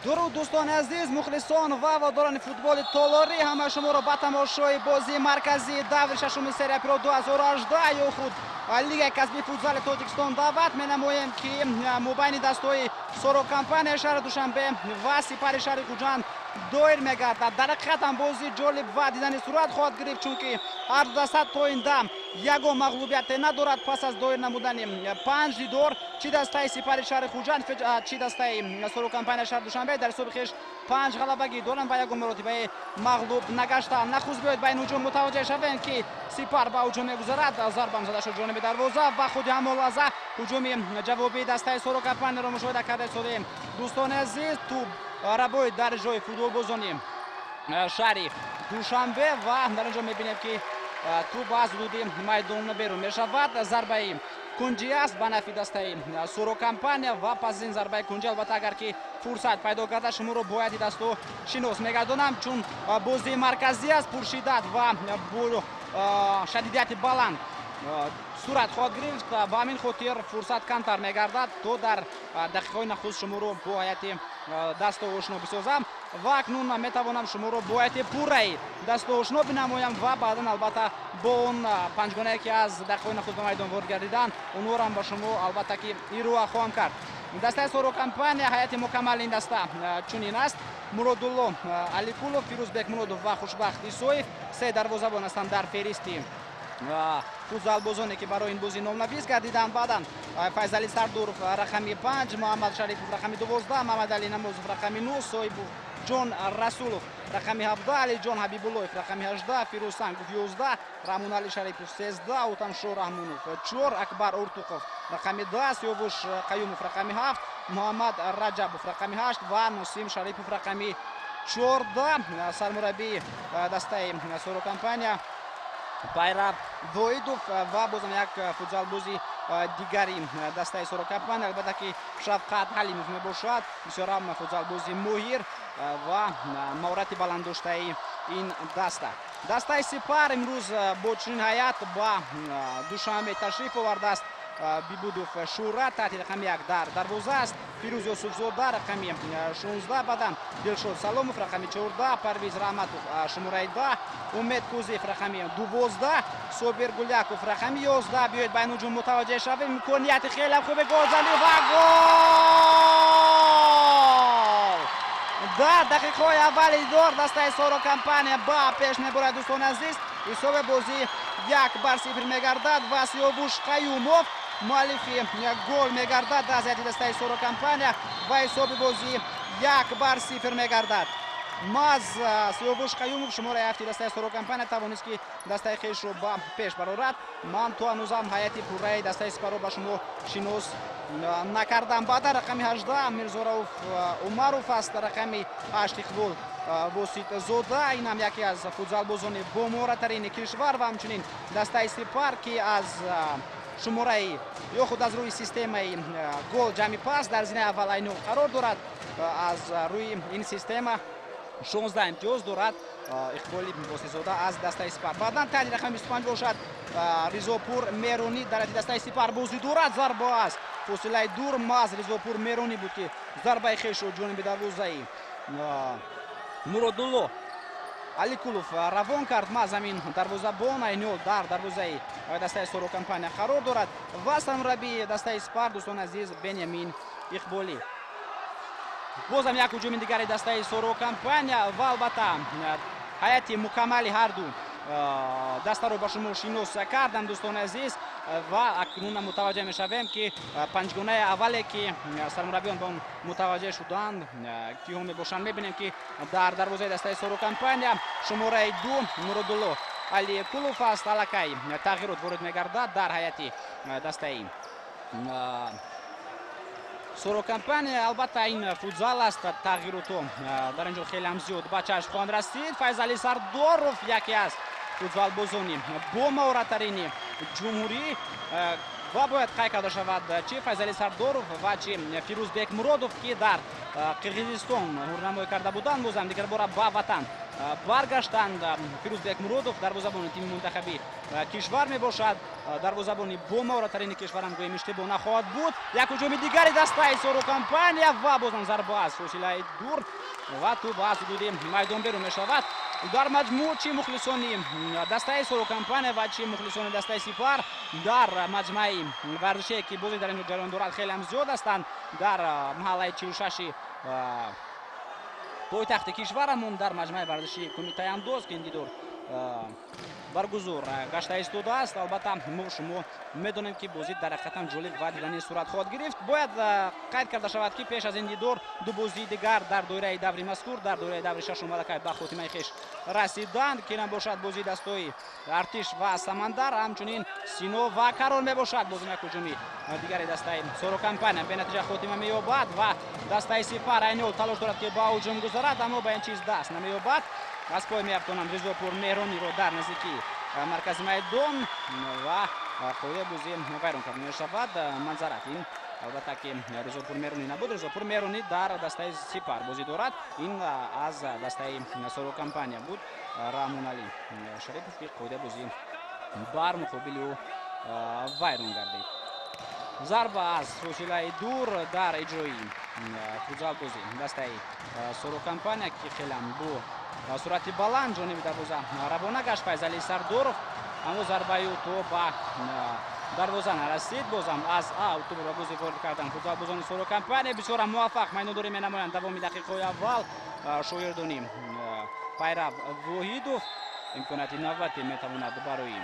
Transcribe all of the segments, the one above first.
Дуруд, дӯстони азиз, мухлисон ва ҳаводорони футболи толорӣ, ҳама шуморо ба тамошои бозии марказии даври шашуми Серия Про 2018 ё худ Лигаи касбии футзали Тоҷикистон даъват менамоем, ки мобайни дастҳои Соро Компания шаҳри Душанбе ва Сипари шаҳри Хуҷанд доир мегардад. Дар ҳақиқатам бозии ҷолиб ва дидани сурат хоҳад гирифт, чунки ҳар ду даста то ин дам ягон мағлубияте надорад. Пас аз доир намудани панҷ дидор, чӣ дастаи Сипари шаҳри Хуҷанд, чӣ дастаи Соро Компания шаҳри Душанбе дар ҳисоби хеш панҷ ғалабагӣ доранд ва ягон маротибаи мағлуб нагаштанд. Нахуст биёед, ба ин ҳуҷум мутаваҷҷеҳ шавем, ки Сипар ба ҳуҷум мегузарад. Зарбам зада шуд ҷониби дарвоза ва худи ҳамон лаҳза ҳуҷуми ҷавобии дастаи Соро Компанияро мушоҳида карда истодем. Дӯстони азиз, тӯб рабои дар ҷои футболбозони шаҳри Душанбе ва дар ин ҷо мебинем, ки тӯб аз ҳудуди майдон берун мешавад. Зарбаи кунҷӣ аст ба нафи дастаи Соро Компания ва пас аз ин зарбаи кунҷӣ, албатта, агар ки фурсат пайдо карда, шуморо бо ҳайати дасту шинос мегардонам, чун бозии марказӣ аст, пуршиддат ва шадидияти баланд сурат хоҳад гирифт. Ба ҳамин хотир фурсат камтар мегардад, то дар дақиқаҳои нахуст шуморо бо ҳайати дасту ошно бисозам. Ва акнун метавонам шуморо бо ҳайати пурраи дасту ошно бинамоям ва баъдан, албатта, бо он панҷгонае, ки аз дақиқаҳои нахуст ба майдон ворид гардиданд, онҳоро ба шумо, албатта, ки ироа хоҳам кард. Дастаи Соро Компания, ҳайати мукаммали ин даста чунин аст: Муродулло Аликулов, Фирӯзбек Муродов ва Хушбахт Исоев се дарвозабон ҳастанд дар феҳристи футзалбозоне, ки барои ин бозӣ номнавис гардиданд. Баъдан Файзали Сардоров рақами 5, Муҳаммад Шарипов рақами 12, Мамадали Намозов рақами 9, Соҳибов Ҷон Расулов рақами 17, Алиҷон Ҳабибуллоев рақами 18, Фирӯз Сангов 11, Раҳмонали Шарипов 13, Отамшо Раҳмонов 4, Акбар Уртуқов рақами 10, Сиёвуш Қаюмов рақами 7, Муҳаммад Раҷабов рақами 8 ва Носим Шарипов рақами 14. Сармураббии дастаи Соро Компания Байраб Воидов ва бозам як футзалбози дигари дастаи Соро Компания, албатта, ки Шавқат Ҳалимов мебошад, бисёрам футзалбози моҳир ва маҳорати баланддоштаи ин даста. Дастаи Сипар имрӯз бо чунин ҳайат ба Душанбе ташриф овардааст: Бибудов Шӯра таҳти рақами 1 дар дарвоза аст, Фирӯз Юсуфзода рақами 16, баъдан Дилшод Саломов рақами 14, Парвиз Раҳматов шумораи 10, Умед Кузиев рақами 12, Собир Гуляков рақами 11. Биёед, ба ин ҳуҷум мутаваҷҷеҳ шавем. Имконияти хеле хуби голзанӣ ва гол! Дар дақиқаҳои аввали дидор дастаи Соро Компания ба пеш мебурад. Дӯстони азиз, ҳисоби бозӣ 1-0 мегардад ва Сиёвуш Қаюмов муаллифи гол мегардад аз ҳайати дастаи Соро Компания ва ҳисоби бозӣ 1-0 мегардад. Маз Сиёвуш Қаюмов, шумораи 7-и дастаи Соро Компания, тавонист, ки дастаи хешро ба пеш барорад. Ман то ҳанӯзам ҳайати пурраи дастаи Сипарро ба шумо шинос накардам. Баъдан рақами 18 Мирзорауф Умаров аст, рақами 8 Иқбол Воситзода, ин ҳам яке аз футзалбозони бомаҳоратарини кишвар ва ҳамчунин дастаи Сипар, ки аз шумораи ё худ аз рӯи системаи гол ҷамъи пас дар зинаи аввал айни қарор дорад. Аз рӯи ин система 16 имтиёз дорад Иқболи Воситзода аз дастаи Сипар. Баъдан таҳти рақами 25 бошад Ризопур Меронӣ, дар дастаи Сипар бозӣ дорад. Зарба аз фосилаи дур, маз Ризопур Меронӣ буд, ки зарбаи хешро ҷониби дарвозаи Муродулло Аликулов равон кард. Маз ҳамин дарвозабон айни ҳол дар дарвозаи дастаи Соро Компания қарор дорад. Ва сармураббии дастаи Сипар, дӯстони азиз, Бенямин Иқболӣ. Бозам як ҳуҷуми дигари дастаи Соро Компания ва, албатта, ҳайати мукаммали ҳарду дастаро ба шумо шинос кардам, дӯстони азиз. Ва акнун мутаваҷҷеҳ мешавем, ки панҷгонаи аввале, ки сармураббиён ба он мутаваҷҷеҳ шуданд, киҳо мебошанд. Мебинем, ки дар дарвозаи дастаи Соро Компания шумораи 2 Муродулло Аликулов аст. Аллакай тағйирот ворид мегардад дар ҳайати дастаи Соро Компания. Албатта, ин футзал аст, тағйиротҳо дар ин ҷо хеле ҳам зиёд ба чашм хоҳанд расид. Файзали Сардоров, яке аз футзалбозони бомаҳораттарини ҷумҳурӣ, ва бояд қайд карда шавад, чи Файзали Сардоров ва чи Фирӯзбек Муродов, ки дар Қирғизистон ҳурнамоӣ карда буданд, бозам дигар бора ба ватан баргаштанд. Фирӯзбек Муродов, дарвозабони тими мунтахаби кишвар мебошад, дарвозабони бомаҳоратарини кишварам гӯем иштибоҳ нахоҳад буд. Як ҳуҷуми дигари дастаи Соро Компания ва бозам зарба аз фосилаи дур ва тӯб аз ҳудуди майдон берун мешавад. Дар маҷмӯъ чи мухлисони дастаи Соро Компания ва чи мухлисони дастаи Сипар дар маҷмӯаи варзише, ки бозӣ дар ин ҷо ҷараён дорад, хеле ҳам зиёд ҳастанд. Дар маҳаллаи 46 пойтахти кишварамон, дар маҷмӯаи варзишии Кумитаи андоз, ки ин дидор баргузор гашта истодааст. Албатта, мо шумо медонем, ки бозӣ дар ҳақиқатан ҷолиб ва дидани сурат хоҳад гирифт. Бояд қайд карда шавад, ки пеш аз ин дидор ду бозии дигар дар доираи даври мазкур, дар доираи даври шашум, аллакай ба хотимаи хеш расиданд, ки набошад бозии дастои Артиш ва Самандар, ҳамчунин Сино ва Карон мебошад. Бозим як ҳуҷуми дигари дастаи Соро Компания бенатиҷа хотима меёбад ва дастаи Сипар айни ҳол талош дорад, ки ба ҳуҷум гузарад, аммо ба ин чиз даст намеёбад. Аз пой меафтонанд Ризопур Меҳрониро дар наздикии маркази майдон ва қоидаи бозӣ вайрон карда мешавад. Манзарат, ин албатта ки Ризопур Меҳронӣ набуд. Ризопур Меҳронӣ дар дастаи Сипар бозӣ дорад, ин аз дастаи Соро Компания буд, Раҳмоналӣ Шарипов, ки қоидаи бозӣ бар муқобили ӯ вайрон гардид. Зарба аз фосилаи дур дар иҷрои футзалбозӣ дастаи Соро Компания, ки хелам бо суръати баланд ҷониби дарвоза равона гашт Файзалӣ Сардоров, аммо зарбаи ӯ то ба дарвоза нарасид. Бозам аз аут тӯбро бозӣ ворид кардан футзалбозони Соро Компания бисёрам муваффақ майдондорӣ менамоянд. Давоми дақиқаҳои аввал шогирдони Пайрав Воҳидов. Имконияти навбатӣ метавонад барои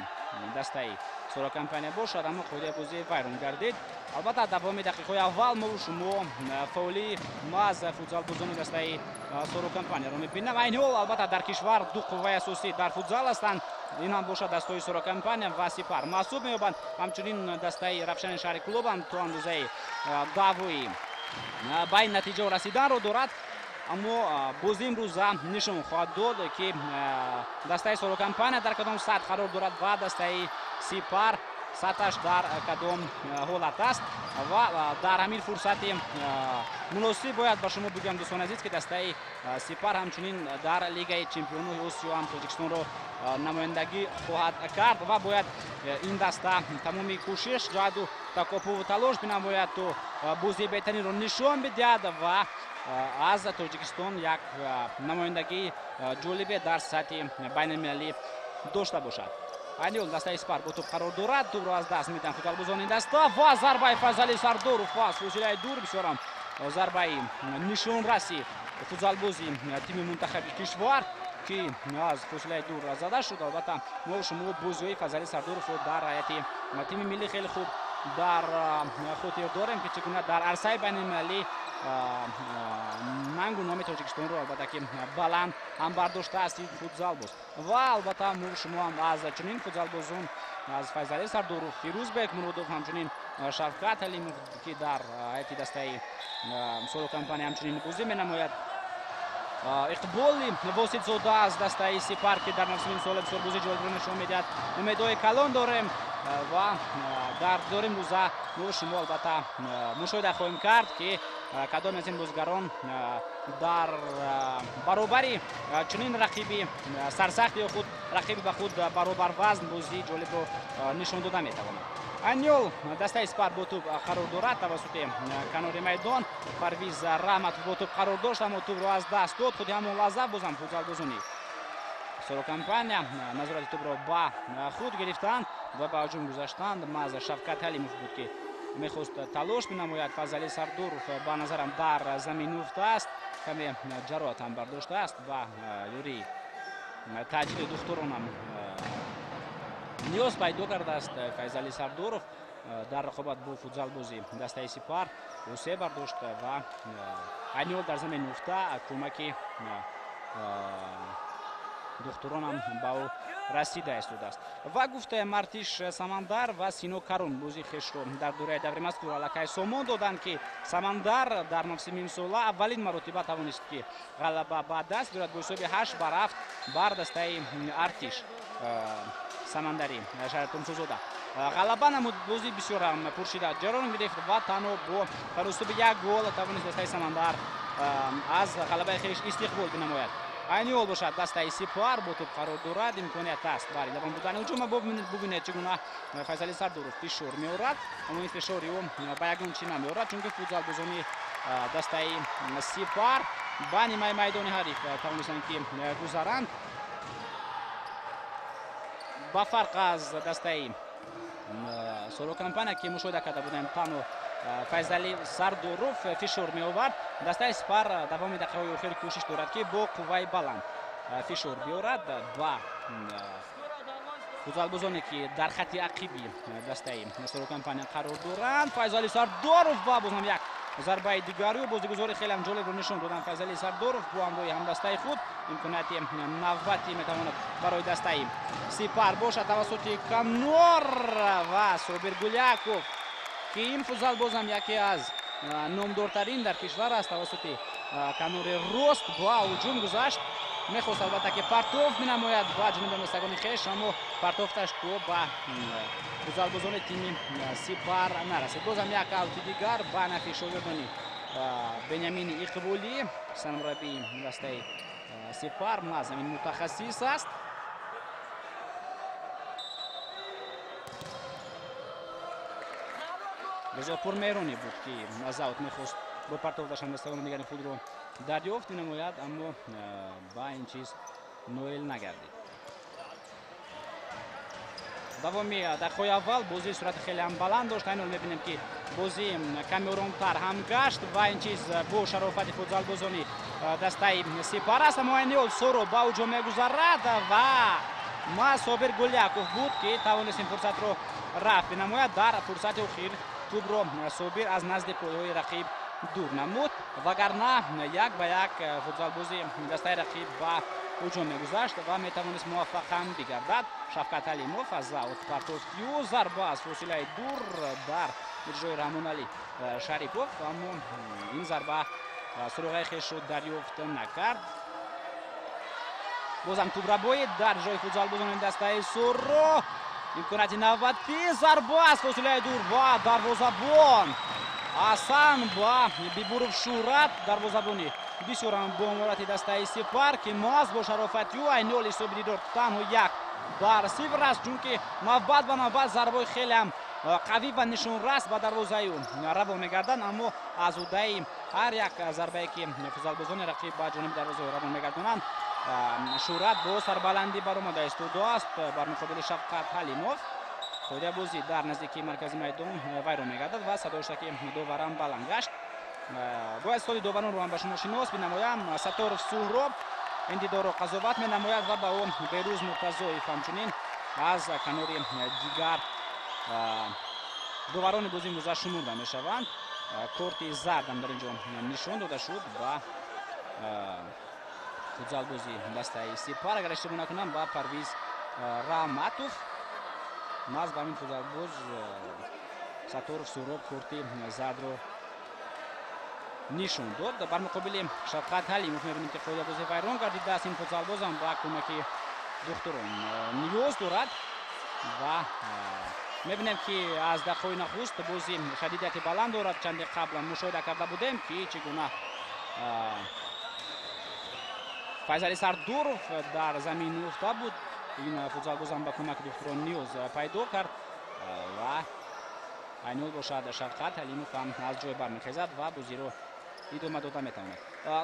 дастаи Соро Компания бошад, аммо қоидаи бозӣ вайрон гардид. Албатта, давоми дақиқаҳои аввал мо шумо фаъолии маҳз футзалбозони дастаи Соро Компанияро мебинам. Айни ҳол, албатта, дар кишвар ду қувваи асосӣ дар футзал ҳастанд, ин ҳам бошад дастаҳои Соро Компания ва Сипар маҳсуб меёбанд. Ҳамчунин дастаи Равшани шаҳри Кӯлоб ҳам то андозаи даъвои ба ин натиҷао расиданро дорад, аммо бозӣ имрӯза нишон хоҳад дод, ки дастаи Соро Компания дар кадом сатҳ қарор дорад ва дастаи Сипар сатҳаш дар кадом ҳолат аст. Ва дар ҳамин фурсати муносиб бояд ба шумо бигӯям, дӯстони азиз, ки дастаи Сипар ҳамчунин дар Лигаи чемпионои Осиё ҳам Тоҷикистонро намояндагӣ хоҳад кард ва бояд ин даста тамоми кӯшиш, ҷаҳду такопуву талош бинамояд, то бозии беҳтаринро нишон бидиҳад ва аз Тоҷикистон як намояндагии ҷолибе дар сатҳи байналмилалӣ дошта бошад. Айни ҳол дастаи Сипар бо тӯб қарор дорад, тӯбро аз даст медиҳанд футболбозони даста ва зарбаи Файзалӣ Сардоров аз фосилаи дур, бисёрам зарбаи нишонраси футзалбози тими мунтахаби кишвар, ки аз фосилаи дур зада шуд. Албатта, мо шумо бозиҳои Файзалӣ Сардоровро дар ҳайати тими миллӣ хеле хуб дар хотир дорем, ки чӣ гуна дар арсаи байналмилалӣ нангу номи Тоҷикистонро, албатта, ки баланд ҳам бардоштааст ин футзалбоз. Ва албатта, мо шумо ҳам аз чунин футзалбозон, аз Файзалӣ Сардоров, Фирӯзбек Муродов, ҳамчунин Шавкат Ҳалимов, ки дар ҳайати дастаи Соро Компания ҳамчунин бозӣ менамояд, Иқболи Воситзода аз дастаи Сипар, ки дар мавсими имсола бисёр бозии ҷолибро нишон медиҳад, умедҳои калон дорем. Ва дар дидори имрӯза мо шумо, албатта, мушоҳида хоҳем кард, ки кадоме аз ин бозигарон дар баробари чунин рақиби сарсахт ё худ рақиби ба худ баробарвазн бозии ҷолибро нишон дода метавонад. Айни ҳол дастаи Сипар бо тӯб қарор дорад. Тавассути канори майдон Парвиз Раҳматов бо тӯб қарор дошт, аммо тӯбро аз даст дод. Худи ҳамон лаҳза бозам футзалбозони Соро Компания назорати тӯбро ба худ гирифтанд ва ба ҳуҷум гузаштанд. Маҳз Шавкат Ҳалимов буд, ки мехост талош бинамояд. Фазали Сардоров ба назарам дар замин уфтааст, каме ҷароҳат ҳам бардоштааст ва ёрии таъҷили духтуронам ниёз пайдо кардааст. Файзалӣ Сардоров дар рақобат бо футзалбози дастаи Сипар осеб бардошт ва айни ҳол дар замин уфта, кӯмаки духтуронам ба ӯ расида истодааст. Ва гуфтаем, Артиш Самандар ва Сино Карун бозии хешро дар доираи даври мазкур аллакай сомон доданд, ки Самандар дар мавсими имсола аввалин маротиба тавонист, ки ғалаба ба даст биёрад бо ҳисоби 8-7 бар дастаи Артиш Самандари шаҳри Тумсозода ғалаба намуд. Бозӣ бисёрам пуршиддат ҷараён гирифт ва танҳо бо таносуби як гол тавонист дастаи Самандар аз ғалабаи хеш истиқбол бинамояд. Айни ҳол бошад, дастаи Сипар бо тӯб қарор дорад, имконият аст барои давом додани ҳуҷум. Бубинед, чӣ гуна Файзали Сардоров фишор меорад, аммо ин фишори ӯ ба ягон чӣ намеорад, чунки футзалбозони дастаи Сипар ба нимаи майдони ҳариф тавонистанд, ки гузаранд. Ба фарқ аз дастаи Соро Компания, ки мушоҳида карда будем, танҳо Файзали Сардоров фишор меовард, дастаи Сипар давоми дақиқаҳои охир кӯшиш дорад, ки бо қувваи баланд фишор биёрад ва футзалбозоне, ки дар хати ақиби дастаи Соро Компания қарор доранд. Файзали Сардоров ва бозам як зарбаи дигару бозигузори хеле ҷолибро нишон доданд. Файзали Сардоров бо ҳамроҳи ҳамдастаи худ имконияти навбатӣ метавонад барои дастаи Сипар бошад тавассути канор ва Собир Гуляков, ки ин футзалбозам яке аз номдортарин дар кишвар аст, тавассути канори рост ба ҳуҷум гузашт. Мехост, албатта, ки партоф менамояд ба ҷониби ҳамдастагони хеш, аммо партофташ то ба футзалбозони тими Сипар нарасид. Бозам як аути дигар ба нафи шогирдони Бенямини Иқболӣ, сармураббии дастаи Сипар, маҳз ҳамин мутахассис аст. Ризопур Меҳронӣ буд, ки аз аут мехост бо партофташ ҳамдастагони дигари худро дарёфт менамояд, аммо ба ин чиз ноил нагардид. Давоми дақиқаҳои аввал бозӣ суръати хеле ҳам баланд дошт. Айни ҳол мебинем, ки бозӣ каме оромтар ҳам гашт ва ин чиз бо шарофати футзалбозони дастаи Сипар аст. Аммо айни ҳол Соро ба ҳуҷум мегузарад ва маҳз Собир Гуляков буд, ки тавонист ин фурсатро рафт бинамояд. Дар фурсати охир тӯбро Собир аз назди пойҳои рақиб дур намуд, вагарна як ба як футзалбози дастаи рақиб ба ҳуҷум мегузашт ва метавонист муваффақ ҳам бигардад. Шавкат Ҳалимов аз аут партофтию зарба аз фосилаи дур дар иҷрои Раҳмоналӣ Шарипов, аммо ин зарба суроғаи хешро дарёфт накард. Бозам тӯбрабоӣ дар ҷои футзалбозони дастаи Соро, имконияти навбатӣ, зарба аз фосилаи дур ва дарвозабон Ҳасан ба Бибуров Шӯрат, дарвозабони бисёрам бо аморати дастаи Сипар, ки маҳз бо шарофати ӯ айни ҳол ҳисоби дидор танҳо 1-0 аст, чунки навбат ба навбат зарбаҳои хелеам қавӣ ва нишонрас ба дарвозаи ӯ равон мегарданд, аммо аз ӯдаи ҳар як зарбае, ки футзалбозони рақиб ба ҷониби дарвозаи равон мегардонанд, Шӯрат бо сарбаландӣ баромада истодааст бар муқобили Шавқат Ҳалимов. Қоидаи бозӣ дар наздикии маркази майдон вайрон мегардад ва садои доварам баланд гашт. Бояд соли доваронро ҳам ба шумо шинос бинамоям. Сатторов Суҳроб ин дидорро қазоват менамояд ва ба ӯ Берӯз Муртазоев ҳамчунин аз канори дигар доварони бозии имрӯза шумурда мешаванд. Корти зардам дар ин ҷо нишон дода шуд ба футзалбози дастаи Сипар, агар иштибоҳ накунам, ба Парвиз Раҳматов. Маҳз ба ҳамин футзалбоз Сатторов Суҳроб корти зардро нишон дод. Бар муқобили Шавқат Ҳалимов мебинем, ки қоидабозӣ вайрон гардидааст. Ин футзалбозам ба кӯмаки духтурон ниёз дорад ва мебинем, ки аз дақиқаҳои нахуст бозӣ шадидияти баланд дорад. Чанде қабл мушоҳида карда будем, ки чӣ гуна Файзали Сардоров дар замин уфта буд. Ин футзалбозам ба кӯмаки духтурон ниёз пайдо кард ва айни ҳол бошад, Шавқат Ҳалимов ҳам аз ҷой бармехезад ва бозиро идома дода метавонад.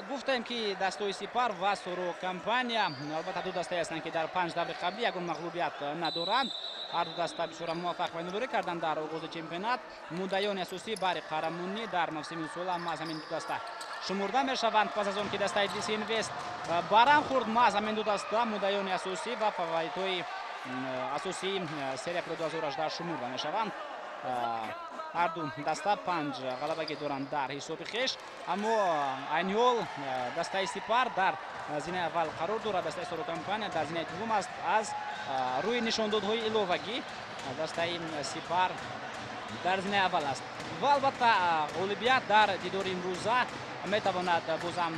Гуфтаем, ки дастаҳои Сипар ва Соро Компания албатта ду дастае ҳастанд, ки дар 5 даври қаблӣ ягон мағлубият надоранд. Ҳар ду даста бисёра муваффақ ва нодорӣ карданд дар оғози чемпионат. Муддаёни асосӣ бари қаҳрамонӣ дар мавсими имсола маҳз ҳамин ду даста шумурда мешаванд. Пас аз он ки дастаи Диси Инвест барам хӯрд, маҳз ҳамин ду даста муддаёни асосӣ ва фаворитҳои асосии серия Про 2018 шумурда мешаванд. Ҳар ду даста 5 ғалабагӣ доранд дар ҳисоби хеш, аммо айни ҳол дастаи Сипар дар зинаи аввал қарор дорад, дастаи Соро Компания дар зинаи дуввум аст. Аз рӯи нишондодҳои иловагӣ дастаи Сипар дар зинаи аввал аст ва албатта ғолибият дар дидори имрӯза метавонад бозам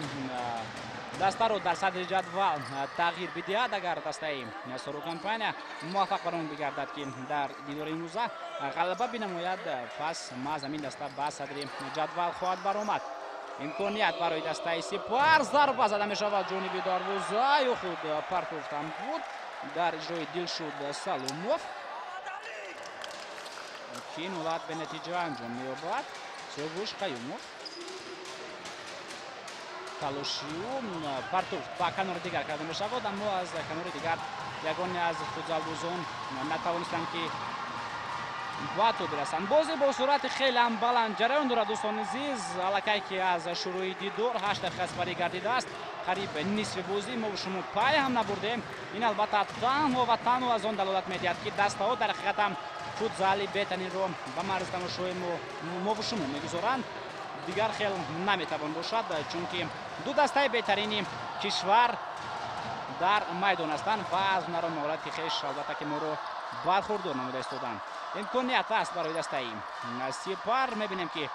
дастаро дар садри ҷадвал тағйир бидиҳад. Агар дастаи Соро Компания муваффақ бар он бигардад, ки дар дидори имрӯза ғалаба бинамояд, пас маҳз ҳамин даста ба садри ҷадвал хоҳад баромад. Имконият барои дастаи Сипар, зарба зада мешавад ҷониби дарвоза ё худ партофтан буд дар иҷрои Дилшод Салумов, ки ин ҳолат бе натиҷа анҷом меёбад. Сиёвуш Қаюмов талошиу партофт ба канори дигар карда мешавад, аммо аз канори дигар ягоне аз футзалбозон натавонистанд ки ба тӯб бирасанд. Бозӣ бо суръати хеле ҳам баланд ҷараён дорад, дӯстони азиз. Аллакай ки аз шурӯи дидор 8 дақиқа сипарӣ гардидааст, қариб нисфи бозӣ мо шумо пай ҳам набурдем. Ин албатта танҳо ва танҳо аз он далолат медиҳад, ки дастаҳо дар ҳақиқат ҳам футзали беҳтаринро ба марзи тамошои мову шумо мегузоранд. Дигар хел наметавон бошад, чунки ду дастаи беҳтарини кишвар дар майдон ҳастанд ва аз ҳунару маҳорати хеш албатта ки моро бархурдор намуда истоданд. Имконият аст барои дастаи Сипар. Мебинем ки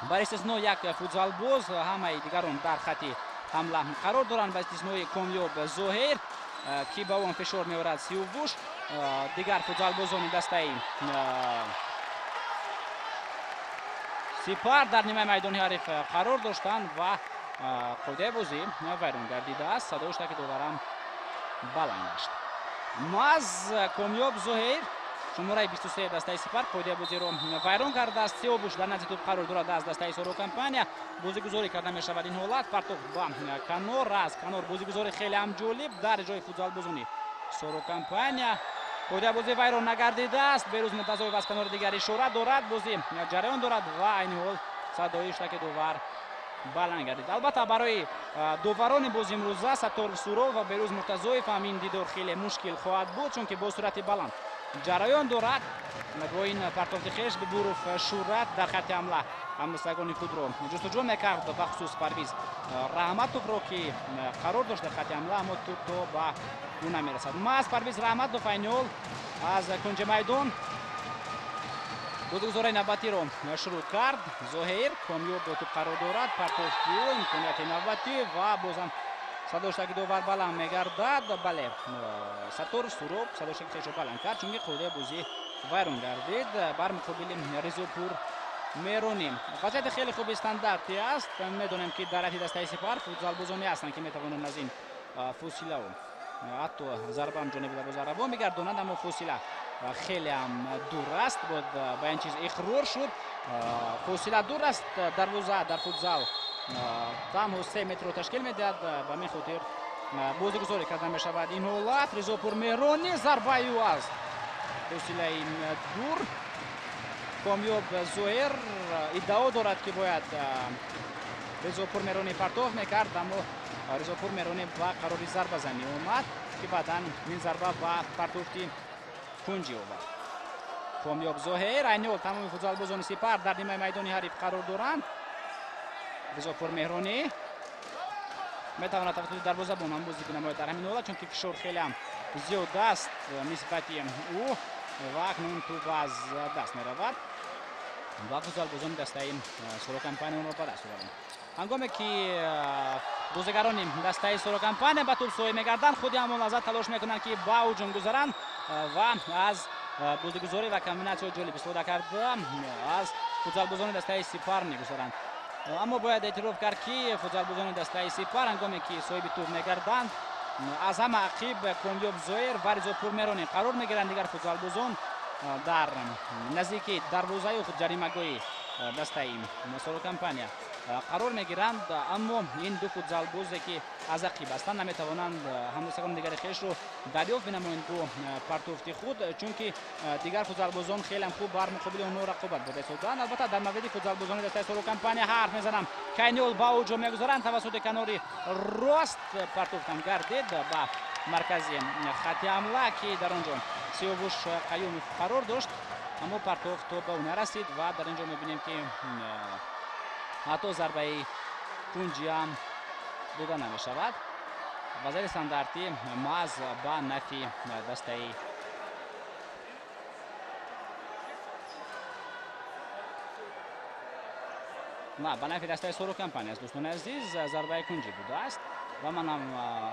бар истисно як футзалбоз ҳамаи дигарон дар хати ҳамла қарор доранд, ба истиснои Комёб Зоҳир, ки ба он фишор меорад Сиёвуш. Дигар футзалбозони дастаи Сипар дар нимаи майдони ҳариф қарор доштанд ва қоидаи бозӣ вайрон гардидааст. Садои штаки доварам баланд гашт. Маз Комёб Зоҳир, шумораи 23 дастаи Сипар, қоидаи бозиро вайрон кардааст. Сиёвуш дар назди тӯб қарор дорад аз дастаи Соро компания. Бозигузорӣ карда мешавад ин ҳолат. Партофт ба канор, аз канор бозигузорӣ хеле ҳам ҷолиб дар ҷои футзалбозони Соро компания. Қоидаи бозӣ вайрон нагардидааст. Берӯз Муртазоев аз канори дигар ишора дорад, бозӣ ҷараён дорад ва айни ҳол садои штаки довар баланд гардид. Албатта барои доварони бози имрӯза Сатторов Суров ва Берӯз Муртазоев ҳам ин дидор хеле мушкил хоҳад буд, чунки бо суръати баланд ҷараён дорад. Бо ин партофти хеш Бибуров Шӯрат дар хати ҳамла ҳамдастагони худро ҷустуҷӯ мекард, бахусус Парвиз Раҳматовро, ки қарор дошт дар хати ҳамла, аммо тӯб то ба ӯ намерасад. Маҳз Парвиз Раҳматов айни ҳол аз кунҷи майдон бозигузораи навбатиро шурӯъ кард. Зоҳир Комёб бо тӯб қарор дорад, партофти ӯ, имконияти навбатӣ ва бозам садоштаки довар баланд мегардад. Бале, Сатторов Суроб садоштаки хешро баланд кард, чунки қоидаи бозӣ вайрон гардид бар муқобили Ризопур Меронӣ. Вазъияти хеле хуби стандартӣ аст. Медонем ки дар ҳайати дастаи Сипар футзалбозоне ҳастанд, ки метавонанд аз ин фосилао ҳатто зарбаам ҷониби дарвоза равон мегардонанд, аммо фосила хеле ҳам дур аст. Ба ин чиз иқрор шуд. Фосила дур аст, дарвоза дар футзал танҳо 3 метрро ташкил медиҳад. Ба ҳамин хотир бозигузорӣ карда мешавад ин ҳолат. Ризопур Меҳронӣ, зарбаи ӯ аз фосилаи дур. Комёб Зоҳир иддао дорад, ки бояд Ризопур Меҳронӣ партоф мекард, аммо Ризопур Меҳронӣ ба қарори зарбазанӣ омад, ки баъдан ин зарба ба партофти кунҷӣ овард. Комёб Зоҳир, айни ҳол тамоми футзалбозони Сипар дар нимаи майдони ҳариф қарор доранд. Ризопур Меҳронӣ метавонад тавассути дарвозабон ҳам бозӣ бинамояд дар ҳамин ҳолат, чунки фишор хеле ҳам зиёд аст нисбати ӯ ва акнун тӯб аз даст меравад ва футзалбозони дастаи Соро компания онро ба даст оварданд. Ҳангоме ки бозигарони дастаи Соро компания ба тӯб соҳиб мегарданд, худи ҳамон лаҳза талош мекунанд, ки ба ҳуҷум гузаранд ва аз бозигузорӣ ва комбинатсияҳои ҷолиб истифода карда аз футзалбозони дастаи Сипар мегузаранд. Аммо бояд эътироф кард, ки футзалбозони дастаи Сипар ҳангоме ки соҳиби тӯб мегарданд, аз ҳама ақиб Комёб Зоҳир ва Ризопур Меҳронӣ қарор мегиранд. Дигар футзалбозон дар наздики дарвозаи худ ҷаримагоҳи дастаи Соро компания қарор мегиранд, аммо ин ду футзалбозе ки аз ақиб ҳастанд наметавонанд ҳамдастагони дигари хешро дарёфт бинамоянд бо партофти худ, чунки дигар футзалбозон хеле ҳам хуб бар муқобили онҳо рақобат бурда истоданд. Албатта дар мавриди футзалбозони дастаи Соро компания ҳарф мезанам. Кайниол ба ҳуҷум мегузаранд тавассути канори рост, партофтам гардид ба маркази хати ҳамла, ки дар он ҷо Сиёвуш Қаюмов қарор дошт, аммо партофт то ба ӯ нарасид ва дар ин ҷо мебинем, ки ҳатто зарбаи кунҷиам дода намешавад. Вазъияти стандартӣ маҳз ба нафи дастаи на ба нафи дастаи Соро компания аст. Дӯстони азиз, зарбаи кунҷӣ будааст ва манам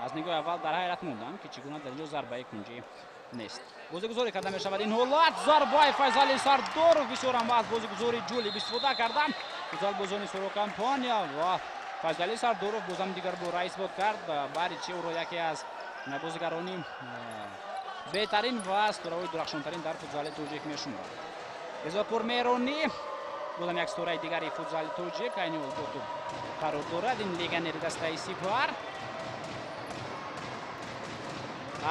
аз нигоҳи аввал дар ҳайрат мондам, ки чӣ гуна дар ин ҷо зарбаи кунҷӣ нест. Бозигузорӣ карда мешавад ин ҳолат. Зарбаи Файзали Сардоров, бисёрам аз бозигузори ҷолиб истифода кардам. футзалбозони Соро Компания ва Файзалӣ Сардоров бозам дигар бора исбот кард бари чи ӯро яке аз бозигарони беҳтарин ва ситораҳои дурахшонтарин дар футзали тоҷик мешуморад. Резопур Меҳронӣ бозам як ситораи дигари футзали тоҷик айни ҳол бо тӯб қарор дорад. Ин легионери дастаи Сипар.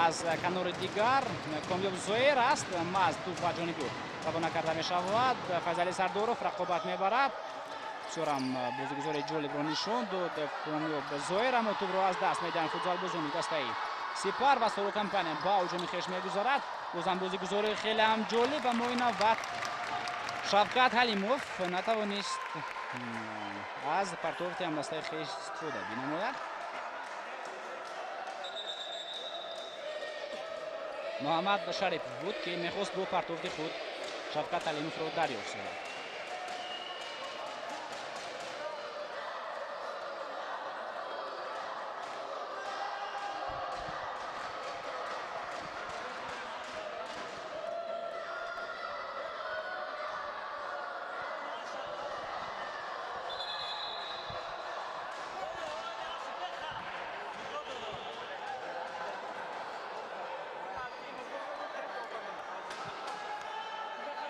Аз канори дигар Комёб Зоир аст. Маз тӯб ба ҷониби ӯ равона карда мешавад. Файзалӣ Сардоров рақобат мебарад. Бисёрам бозигузори ҷолибро нишон дод Комёб Зоир, аммо тӯбро аз даст медиҳанд футзалбозони дастаи Сипар ва Соро Компания ба ҳуҷуми хеш мегузарад. Бозам бозигузори хеле ҳам ҷолиб, аммо ин навбат Шавкат Ҳалимов натавонист аз партофти ҳамдастаи хеш истифода бинамояд. Муҳаммад Шарипов буд, ки мехост бо партофти худ Шавкат Ҳалимовро дарёфт созад.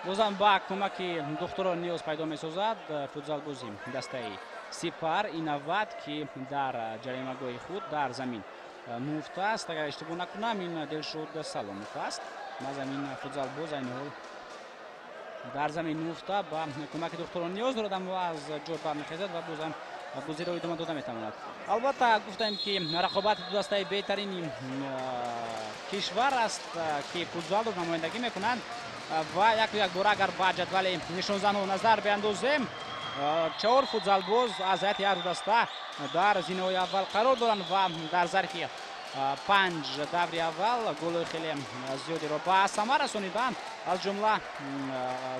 Бозам ба кӯмаки духтурон ниёз пайдо месозад футзалбози дастаи Сипар. Ин навбат ки дар ҷаримагоҳи худ дар замин муфт аст. Агар иштибоҳ накунам, ин Дилшод Саломов аст. Мазам ин футзалбоз айни ҳол дар замин муфта ба кӯмаки духтурон ниёз дорад, аммо аз ҷой бармехезад ва бозам бозиро идома дода метавонад. Албатта гуфтаем, ки рақобати ду дастаи беҳтарини кишвар аст, ки футзалро намояндагӣ мекунанд ва яку якбора агар ба ҷадвали нишонзанҳо назар биандозем, 4 футзалбоз аз ҳайати ҳар ду даста дар зинаҳои аввал қарор доранд ва дар зарфи 5 даври аввал голҳои хеле зиёдеро ба самар расониданд. Аз ҷумла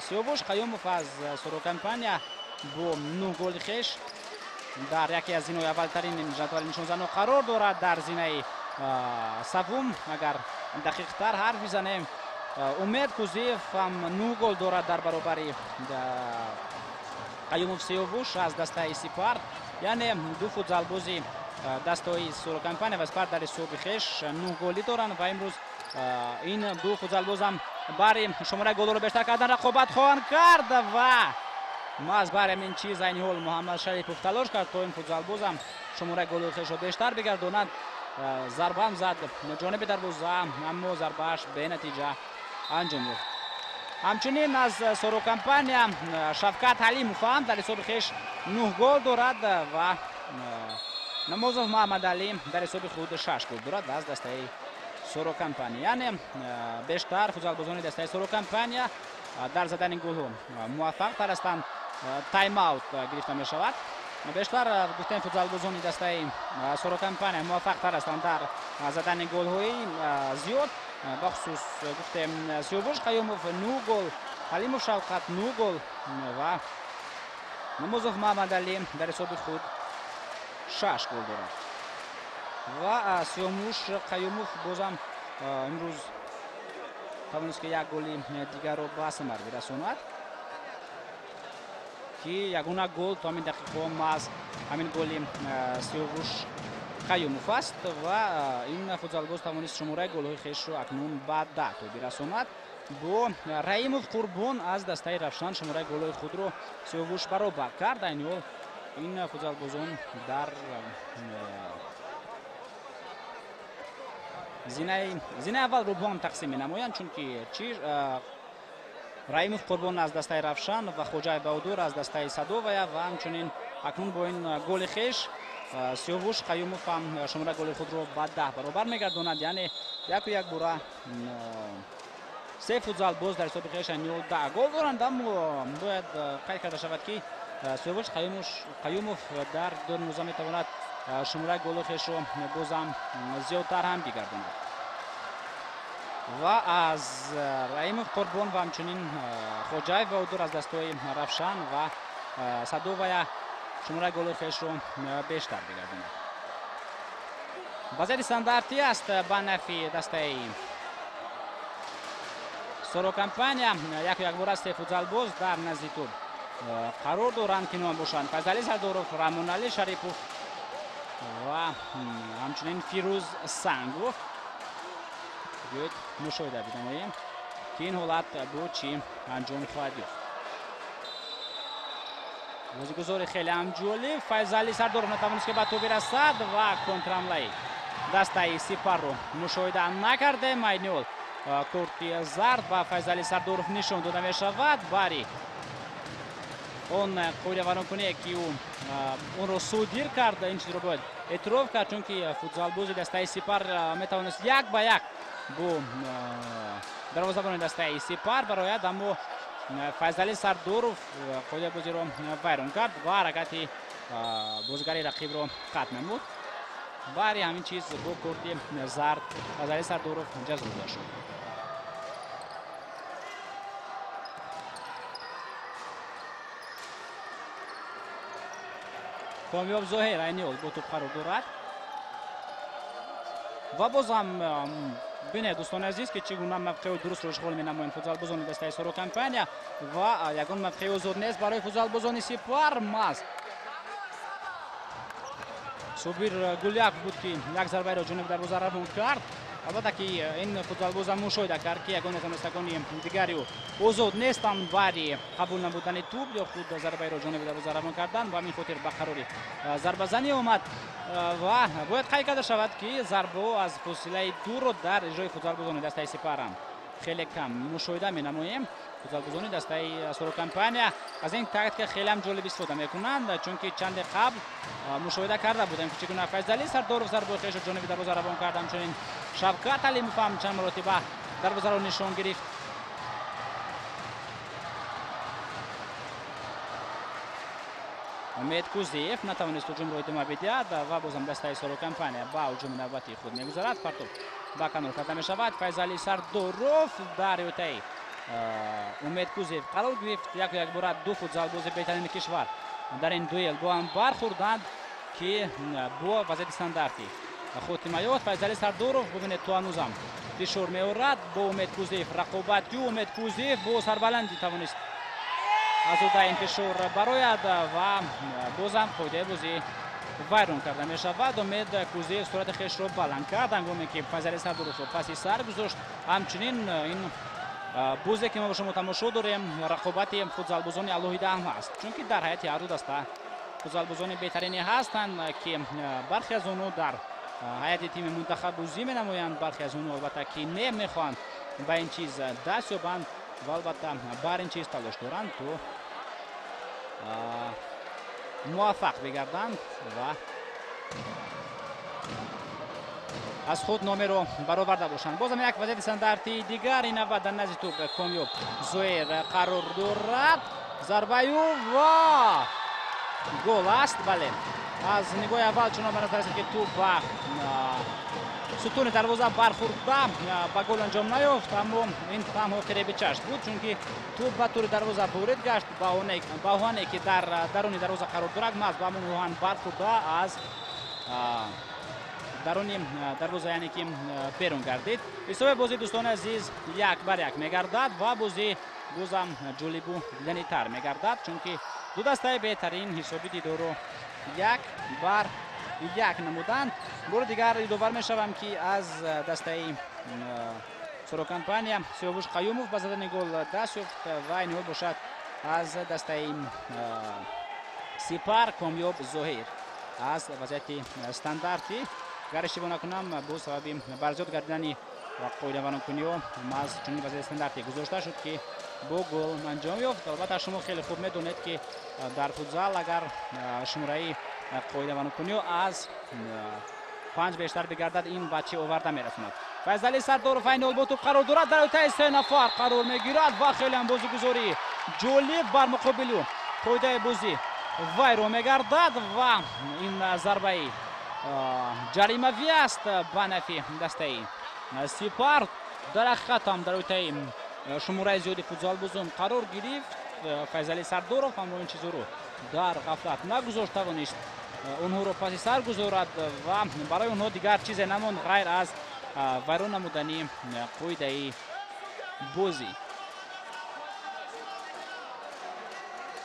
Сиёвуш Қаюмов аз Соро Компания бо 9 голи хеш дар яке аз зинаҳои аввалтарин ҷадвали нишонзанҳо қарор дорад. Дар зинаи севум агар дақиқтар ҳарф бизанем, Умед Кузиев ҳам 9 гол дорад дар баробари Қаюмов Сиёвуш аз дастаи Сипар. Яъне ду футзалбози дастаҳои Соро Компания ва Сипар дар ҳисоби хеш 9 голӣ доранд ва имрӯз ин ду футзалбоз ҳам бари шумораи голҳоро бештар кардан рақобат хоҳанд кард ва маҳз бари ҳамин чиз айни ҳол Муҳаммад Шарипов талош кард то ин футзалбоз ҳам шумораи голҳои хешро бештар бигардонад. Зарбаам зад ҷониби дарвоза, аммо зарбааш бенатиҷа анҷом ёфт. Ҳамчунин аз Соро Компания Шавкат Ҳалимов ҳам дар ҳисоби хеш 9 гол дорад ва Намозов Муҳаммадалӣ дар ҳисоби худ 6 гол дорад аз дастаи Соро Компания. Яъне бештар футзалбозони дастаи Соро Компания дар задани голҳо муваффақтар ҳастанд. Тайм-аут гирифта мешавад. Бештар гуфтем футзалбозони дастаи Соро Компания муваффақтар ҳастанд дар задани голҳои зиёд. Бахусус гуфтем Сиёвуш Қаюмов 9 гол, Ҳалимов Шавқат 9 гол ва Намозов Муҳаммадалӣ дар ҳисоби худ 6 гол дорад. Ва Сиёмуш Қаюмов бозам имрӯз тавонист, ки як голи дигарро ба самар бирасонад, ки ягона гол то ҳамин дақиқаҳо маҳз ҳамин голи Сиёвуш Қаюмов аст ва ин футзалбоз тавонист шумораи голҳои хешро акнун ба 10 то бирасонад. Бо Раимов Қурбон аз дастаи Равшан шумораи голҳои худро Сиёвуш баробар кард. Айни ҳол ин футзалбозон дар зинаи аввалро бо ҳам тақсим менамоянд, чунки чи Раимов Қурбон аз дастаи Равшан ва Хоҷаев Баҳодур аз дастаи Садовая ва ҳамчунин акнун бо ин голи хеш Сиёвуш Қаюмов ҳам шумораи голи худро ба 10 баробар мегардонад. Яъне яку як бора се футзалбоз дар ҳисоби хеш айни ҳол 10 гол доранд, аммо бояд қайд карда шавад, ки Сиёвуш Қаюмов дар дурнӯза метавонад шумораи голҳои хешро бозам зиёдтар ҳам бигардонад. Ва аз Раимов Қурбон ва ҳамчунин Хоҷаев Баҳодур аз дастҳои Равшан ва Садовая шумораи голҳои хешро бештар бигардонад. Вазъияти стандартӣ аст ба нафи дастаи Соро Компания. Яку якбора се футзалбоз дар назди тӯб қарор доранд, ки ном бошанд Файзалӣ Сардоров, Раҳмоналӣ Шарипов ва ҳамчунин Фирӯз Сангов. Биёед мушоҳида бидамоем, ки ин ҳолат бо чӣ анҷом хоҳад ёфт. Бозигузори хеле ҳам ҷолиб. Файзалӣ Сардоров натавонист, ки ба тӯб бирасад ва контрамлаи дастаи Сипарро мушоҳида накардем. Айни ҳол корти зард ба Файзалӣ Сардоров нишон дода мешавад. Бари он қоидавайронкуние, ки ӯ онро содир кард, ин чизро бояд эътироф кард, чунки футзалбози дастаи Сипар метавонист як ба як бо дарвозабони дастаи Сипар барояд, аммо Файзалӣ Сардоров қоидаи бозиро вайрон кард ва ҳаракати бозигари рақибро қатъ намуд. Бари ҳамин чиз бо корти зард Файзалӣ Сардоров ҷазо дода шуд. Комёб Зоҳир айни ҳол бо тӯб қарор дорад ва боз ҳам бинед, дӯстони азиз, ки чӣ гуна мавқеи дурустро ишғол менамоянд футзалбозони дастаи Соро Компания ва ягон мавқеи озод нест барои футзалбозони Сипар. Маз Собир Гуляков буд, ки як зарбаеро ҷониби дарвоза равон кард. Албатта, ки ин футзалбозам мушоҳида кард, ки ягон аз ҳамдастагони дигари ӯ озод нестанд бари қабул намудани тӯб ё худ зарбаеро ҷониби дарвоза равон кардан. Ба ҳамин хотир ба қарори зарбазанӣ омад ва бояд қайд карда шавад, ки зарбаҳо аз фосилаи дурро дар иҷрои футзалбозони дастаи Сипарам хеле кам мушоҳида менамоем. Футзалбозони дастаи Соро Компания аз ин тактика хеле ҳам ҷолиб истифода мекунанд, чунки чанде қабл мушоҳида карда будем, ки чӣ гуна Файзалӣ Сардоров зарбаи хешро ҷониби дарвоза равон кард. Ҳамчунин Шавкат Алимов ҳам чанд маротиба дарвозаро нишон гирифт. Умед Кузиев натавонист ҳуҷумро идома бидиҳад ва бозам дастаи Соро Компания ба ҳуҷуми навбатии худ мегузарад. Партов ба канор карда мешавад. Файзалӣ Сардоров дар ҳиётаи Умед Кузиев қарор гирифт. Яку якбора ду футзалбози беҳтарини кишвар дар ин дуэл бо ҳам бархӯрданд, ки бо вазъияти стандартӣ хотима ёфт. Файзалӣ Сардоров, бубинед, то ҳанӯзам фишор меорад бо Умед Кузиев рақобати. Умед Кузиев бо сарбаландӣ тавонист аз ӯда ин фишор барояд ва бозам қоидаи бозӣ вайрон карда мешавад. Умед Кузиев сурати хешро баланд кард, ҳангоме ки Файзалӣ Сардоровро паси сар гузошт. Ҳамчунин ин бозе, ки мо бо шумо тамошо дорем, рақобати футзалбозони алоҳида ҳам ҳаст, чунки дар ҳайати ҳарду даста футзалбозони беҳтарине ҳастанд, ки бархе аз онҳо дар ҳайати тими мунтахаб бозӣ менамоянд, бархе аз онҳо албатта ки не мехоҳанд ба ин чиз даст ёбанд ва албатта бар ин чиз талош доранд, то муваффақ бигарданд ва аз худ номеро бароварда бошанд. Бозам як вазъияти стандартии дигар, ин навбат дар назди тӯб Комёб Зоир қарор дорад. Зарбаю ва гол аст. Бале, аз нигоҳи аввал чунон ба назар расид, ки тӯб ба сутуни дарвоза бархӯрда ба гол анҷом наёфт, аммо ин танҳо фиреби чашм буд, чунки тӯб ба тури дарвоза ворид гашт. Ба оҳане, ки дар даруни дарвоза қарор дорад, маҳз ба ҳамон оҳан бархӯрда аз даруни дарвоза, яъне ки берун гардид. Ҳисоби бозӣ, дӯстони азиз, 1-1 мегардад ва бозӣ бозам ҷолибу диданитар мегардад, чунки ду дастаи беҳтарин ҳисоби дидорро 1-1 намуданд. Бори дигар ёдовар мешавам, ки аз дастаи Соро Компания Сиёвуш Қаюмов ба задани гол даст ёфт ва ин ҳол бошад аз дастаи Сипар Комёб Зоҳир аз вазъияти стандартӣ. Агар иштибоҳ накунам, бо сабаби барзиёд гардидани қоидавайронкуниҳо маҳз чунин вазъияти стандартӣ гузошта шуд, ки бо гол анҷом ёфт. Албатта, шумо хеле хуб медонед, ки дар футзал агар шумораи қоидавайронкуниҳо аз 5 бештар бигардад, ин ба чӣ оварда мерасонад. Файзалӣ Сардоров айни ҳол бо тӯб қарор дорад, дар ҳиётаи 3 нафар қарор мегирад ва хеле ҳам бозигузории ҷолиб бар муқобили ӯ қоидаи бозӣ вайрон мегардад ва ин зарбаи ҷаримавӣ аст ба нафи дастаи Сипар. Дар ҳақиқат ҳам дар ҳиётаи шумораи зиёди футзалбозон қарор гирифт Файзалӣ Сардоров, аммо ин чизро дар ғафлат нагузошт, тавонист онҳоро паси сар гузорад ва барои онҳо дигар чизе намонд ғайр аз вайрон намудани қоидаи бозӣ.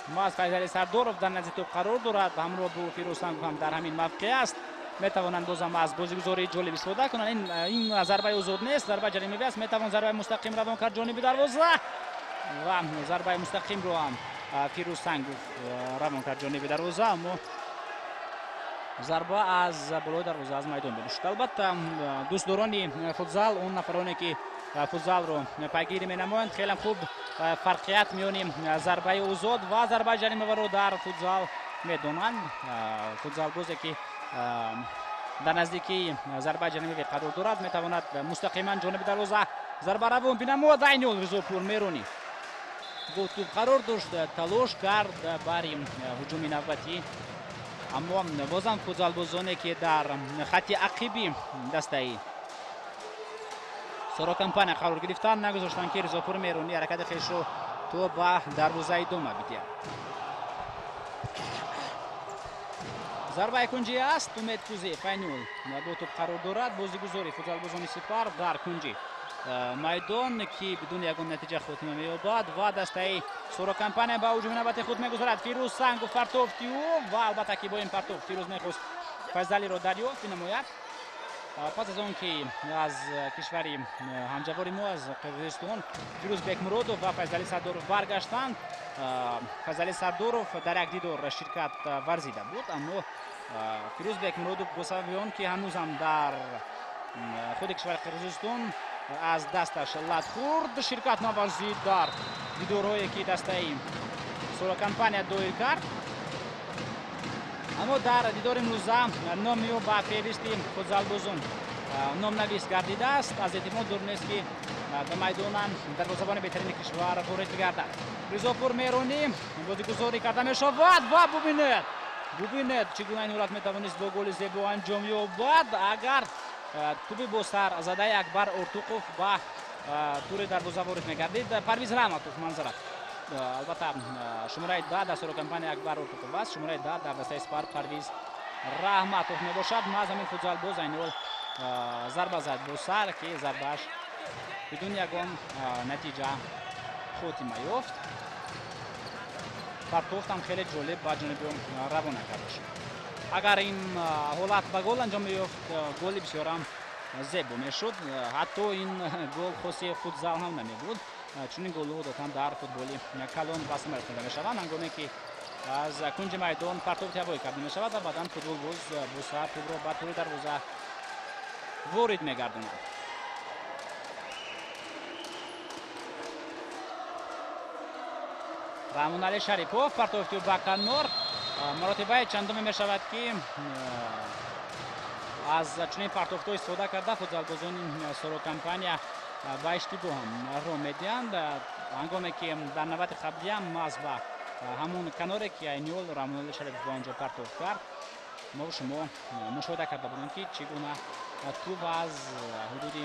Маз Файзали Сардоров дар назди тӯб қарор дорад, ҳамроҳ бо Фирӯз Сангов ҳам дар ҳамин мавқеъ аст. Метавонанд бозам аз бозигузории ҷолиб истифода кунанд. Ин зарбаи озод нест, зарбаи ҷаримавӣ аст. Метавон зарбаи мустақим равон кард ҷониби дарвоза ва зарбаи мустақимро ҳам Фирӯз Сангов равон кард ҷониби дарвоза, аммо зарба аз болои дарвоза аз майдон берун шуд. Албатта, дӯстдорони футзал, он нафароне ки футзалро пайгирӣ менамоянд, хеле хуб фарқият миёни зарбаи озод ва зарбаи ҷаримавиро дар футзал медонанд. Футзалбозе ки дар наздикии зарбаи ҷаримавӣ қарор дорад, метавонад мустақиман ҷониби дарвоза зарба равон бинамояд. Айни ҳол Ризопур Меронӣ бо тӯб қарор дошт, талош кард бари ҳуҷуми навбатӣ, аммо бозам футзалбозоне ки дар хатти ақиби дастаи Соро Компания қарор гирифтанд, нагузоштанд ки Ризопур Меронӣ ҳаракати хешро то ба дарвоза идома бидиҳад. Зарбаи кунҷӣ аст. Умед Кузиев айни ҳол бо тӯб қарор дорад. Бозигузори футзалбозони Сипар дар кунҷи майдон, ки бидуни ягон натиҷа хотима меёбад ва дастаи Соро Компания ба ҳуҷуми навбати худ мегузарад. Фирӯз Сангов партофти ӯ ва албатта ки бо ин партофт Фирӯз мехост Файзалиро дарёфт бинамояд. Пас аз он ки аз кишвари ҳамҷавори мо, аз Қирғизистон, Фирӯз Бекмуродов ва Файзали Сардоров баргаштанд, Файзали Сардоров дар як дидор ширкат варзида буд, аммо Фирӯз Бекмуродов бо сабаби он ки ҳанӯзам дар худи кишвари Қирғизистон аз дасташ лат хӯрд, ширкат наварзид дар дидорҳое ки дастаи Соро Компания доир кард. Аммо дар дидори имрӯза номи ӯ ба феҳристи футзалбозон номнавис гардидааст. Аз эҳтимол дур нест ки ба майдонам дарвозабони беҳтарини кишвар ворид бигардад. Ризопур Меронӣ бозигузорӣ карда мешавад ва бубинед чӣ гуна ин ҳолат метавонист бо голи зебо анҷом ёбад, агар тӯби бо сар задаи Акбар Ортуқов ба тури дарвоза ворид мегардид. Парвиз Раҳматов манзара. Албатта, шумораи 10 дар Соро Компания Акбар Ортуқов аст, шумораи 10 дар дастаи Сипар Парвиз Раҳматов мебошад. Маз ҳамин футзалбоз айни ҳол зарба зад бо сар, ки зарбааш бидуни ягон натиҷа хотима ёфт. Партофтам хеле ҷолиб ба ҷониби равона карда шуд. Агар ин ҳолат ба гол анҷом меёфт, голи бисёрам зебо мешуд. Ҳатто ин гол хоси футзал ҳам намебуд. Чунин голҳо одатан дар футболи калон ба самар расонида мешаванд, ҳангоме ки аз кунҷи майдон партофти ҳавоӣ карда мешавад ва баъдан футболбоз бо сар тӯбро ба тури дарвоза ворид мегардонад. Раҳмоналӣ Шарипов партофти ба канор. Маротибаи чандуме мешавад ки аз чунин партофтҳо истифода карда футзалбозони Соро Компания ба иштибоҳ ро медиҳанд. Ҳангоме ки дар навбати қаблиам маз ба ҳамон каноре ки айни ҳол Раҳмоналӣ Шарипов ба онҷо партофт кард, мо шумо мушоҳида карда будем ки чӣ гуна тӯб аз ҳудуди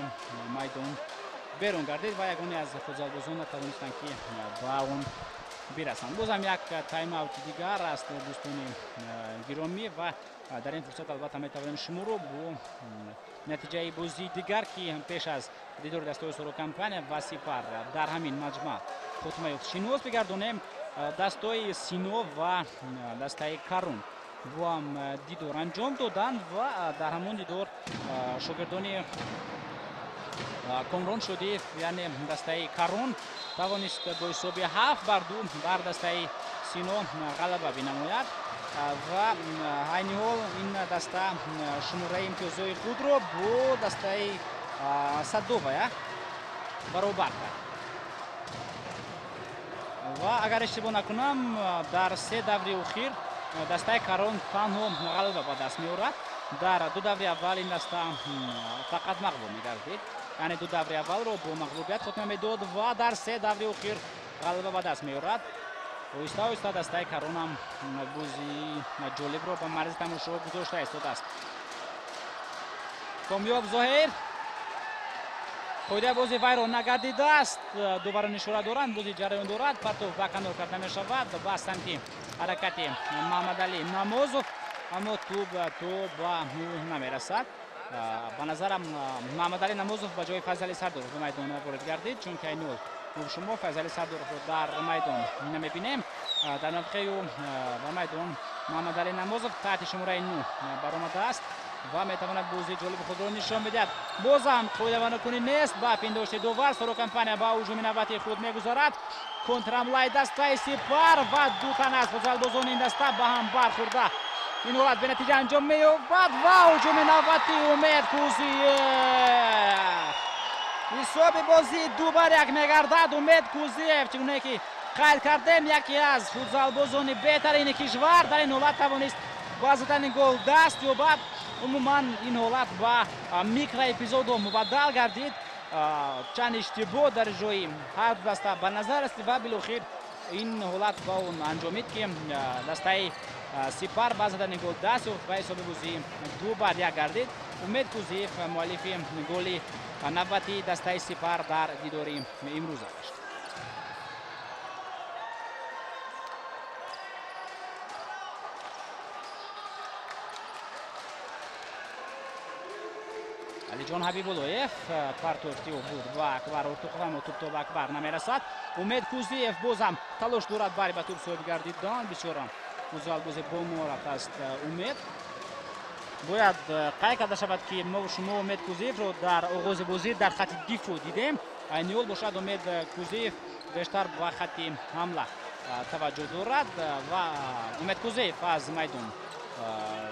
майдон берун гардид ва ягоне аз футзалбозон натавонистанд ки ба он бирасанд. Бозам як тайм-аути дигар аст, дӯстони гиромӣ, ва дар ин фурсат албатта метавонем шуморо бо натиҷаи бозии дигар, ки пеш аз дидори дастаҳои Соро Компания ва Сипар дар ҳамин маҷмаъ хотима ёфт, шинос бигардонем. Дастаи Сино ва дастаи Карун бо ҳам дидор анҷом доданд ва дар ҳамон дидор шогирдони Комрон Шодиев, яъне дастаи Карун, тавонист бо ҳисоби 7-2 бар дастаи Сино ғалаба бинамояд ва айни ҳол ин даста шумораи имтиёзҳои худро бо дастаи Садовая баробар кард. Ва агар иштибоҳ накунам, дар 3 даври охир дастаи Карон танҳо ғалаба ба даст меорад. Дар 2 даври аввал ин даста фақат мағлуб мегардид, яъне 2 даври аввалро бо мағлубият хотима медод ва дар 3 даври охир ғалаба ба даст меорад. Оҳиста оҳиста дастаи Каронам бозии ҷолибро ба марзи тамошо гузошта истодааст. Комёб Зоҳир қоидаи бозӣ вайрон нагардидааст. Дубара нишора доранд, бозӣ ҷараён дорад. Партов ба канор карда мешавад ба самти ҳаракати Маҳмадалӣ Намозов, аммо тӯб то ба ӯ намерасад. Ба назарам Маҳмадалӣ Намозов ба ҷои Файзали Сардоров ба майдон ворид гардид, чунки айни ҳол шумо Файзали Сардоровро дар майдон намебинем. Дар мавқеи ӯ ба майдон Муҳаммадалӣ Намозов таҳти шумораи 9 баромадааст ва метавонад бозии ҷолиби худро нишон бидиҳад. Бозам қоидавайронкунӣ нест ба пиндошти довар. Соро компания ба ҳуҷуми навбати худ мегузарад. Контрамлаи дастаи Сипар ва ду тан аз футзалбозони ин даста ба ҳам бархӯрда. Ин ҳолат бенатиҷа анҷом меёбад ва ҳуҷуми навбати Умед Кузиев. Ҳисоби бозӣ 2-1 мегардад. Умед Кузиев, чигунае ки қайд кардем, яке аз футзалбозони беҳтарини кишвар дар ин ҳолат тавонист ба задани гол даст ёбад. Умуман ин ҳолат ба микроэпизодо мубаддал гардид. Чанд иштибоҳ дар ҷои ҳар ду даста ба назар расид ва билохир ин ҳолат ба он анҷомид, ки дастаи Сипар ба задани гол даст ёфт ва ҳисоби бозӣ 2-1 гардид. Умед Кузиев муаллифи голи навбати дастаи Сипар дар дидори имрӯза гашт. Алиҷон Ҳабибуллоев партофти ӯ буд ва Акбар Ортуқов, аммо тӯб то ба Акбар намерасад. Умед Кузиев бозам талош дорад бари ба тӯб соҳиб гардидан. Бисёрам футзалбози бомаҳорат аст Умед. Бояд қайд карда шавад, ки мо шумо Умед Кузиевро дар оғози бозӣ дар хати дифоъ дидем. Айни ҳол бошад Умед Кузиев бештар ба хати ҳамла таваҷҷӯҳ дорад ва Умед Кузиев аз майдон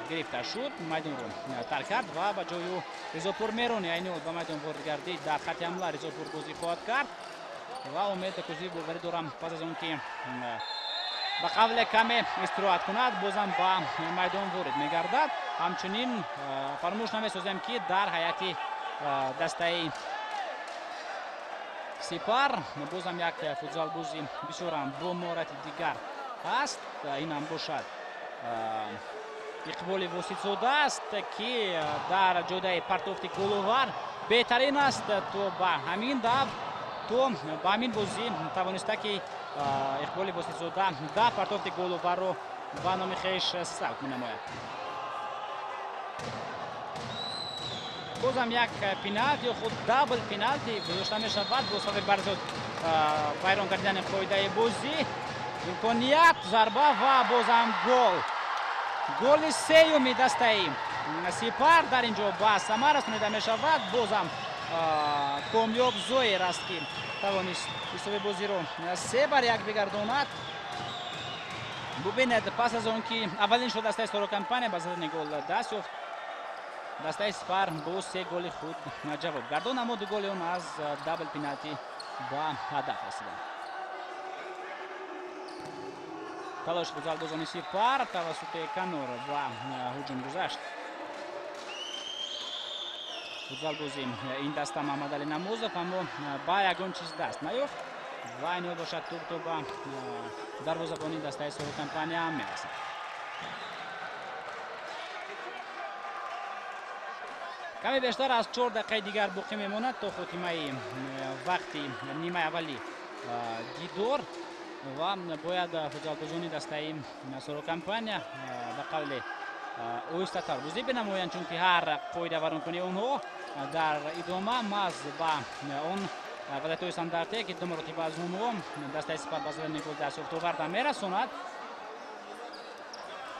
гирифта шуд, майдонро тарк кард ва ба ҷои ӯ Ризопур Мерони айни ҳол ба майдон ворид гардид. Дар хати ҳамла Ризопур бозӣ хоҳад кард ва Умед Кузиев боварӣ дорам пас аз он ки ба қавле каме истироҳат кунад, бозам ба майдон ворид мегардад. Ҳамчунин фаромӯш намесозем, ки дар ҳайати дастаи Сипар бозам як футзалбози бисёрам бо маҳорати дигар ҳаст. Ин ҳам бошад Иқболи Воситзода аст, ки дар ҷодаи партофти головар беҳтарин аст. То ба ҳамин давр, то ба ҳамин бозӣ тавониста, ки Иқболи Воситзода 10 партофти головарро ба номи хеш сабт менамояд. Бозам як пеналти ё худ дабл пеналти гузошта мешавад бо сабаби барзиёд вайрон кардани қоидаи бозӣ. Имконият, зарба ва бозам гол. Голи сеюми дастаи Сипар дар ин ҷо ба самар расонида мешавад. Бозам Комёб Зоир аст, ки тавонист ҳисоби бозиро 3-1 бигардонад. Бубинед, пас аз он ки аввалин шуд дастаи Соро компания ба задани гол даст ёфт, дастаи Сипар бо 3 голи худ ҷавоб гардон, аммо 2 голи он аз дабл пеналти ба ҳадаф расиданд. Талош футзалбозони Сипар тавассути канор ба ҳуҷум гузашт. Футзалбози ин даста Муҳаммадалӣ Намозов, аммо ба ягон чиз даст наёфт ва ин бошад тӯб то ба дарвозабони дастаи Соро компания мерасад. Каме бештар аз 4 дақиқаи дигар боқӣ мемонад то хотимаи вақти нимаи аввали дидор ва бояд футзалбозони дастаи Соро компания ба қавле оҳистатар бозӣ бинамоянд, чунки ҳар қоидавайронкунии онҳо дар идома маҳз ба он вазъиятҳои стандарте, ки ду маротиба аз онҳо дастаи Сипар ба задани гол даст ёфт оварда мерасонад.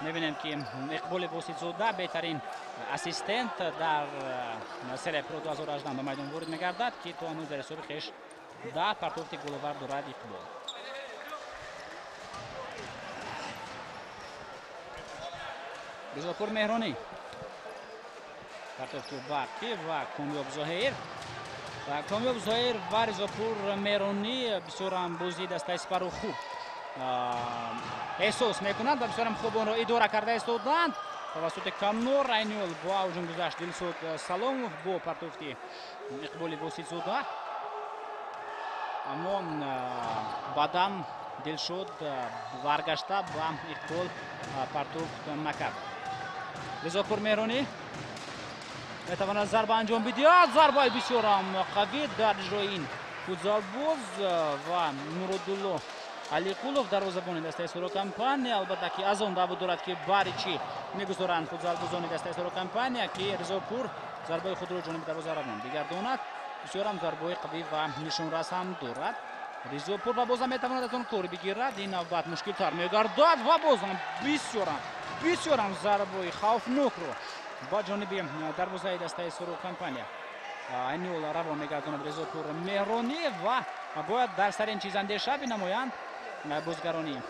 Мебинем, ки Иқболи Воситзода беҳтарин ассистент дар серия Про 2018 ба майдон ворид мегардад, ки то ҳанӯз дар ҳисоби хеш 10 партофти головар дорад Иқбол. Ризопур Меҳронӣ партофти бақӣ ва Комёб Зоҳир. Комёб Зоҳир ва Ризопур Меҳронӣ бисёрам бозии дастаи Сипарро хуб эҳсос мекунанд ва бисёрам хуб онро идора карда истоданд. Тавассути канор айни ҳол бо ҳуҷум гузашт Дилшод Саломов бо партофти Иқболи Воситзода, аммо баъдан Дилшод баргашта ба Иқбол партофт накард. Ризопур Меҳронӣ метавонад зарба анҷом бидиҳад. Зарбаи бисёрам қавӣ дар иҷрои ин футзалбоз ва Муродулло Алиқулов дарвозабони дастаи Соро компания. Албатта ки аз он даъво дорад, ки бари чӣ мегузоранд футзалбозони дастаи Соро компания, ки Ризопур зарбаи худро ҷониби дарвоза равон бигардонад. Бисёрам зарбаҳои қавӣ ва нишонрас ҳам дорад. Ризопур ва бозам метавонад аз он кор бигирад. Ин навбат мушкилтар мегардад ва бозам бисёрам зарбаи хавфнокро ба ҷониби дарвозаи дастаи Соро компания айни ҳол равон мегардонад Ризопур Меҳронӣ ва бояд дар сари ин чиз андеша бинамоянд бозигарони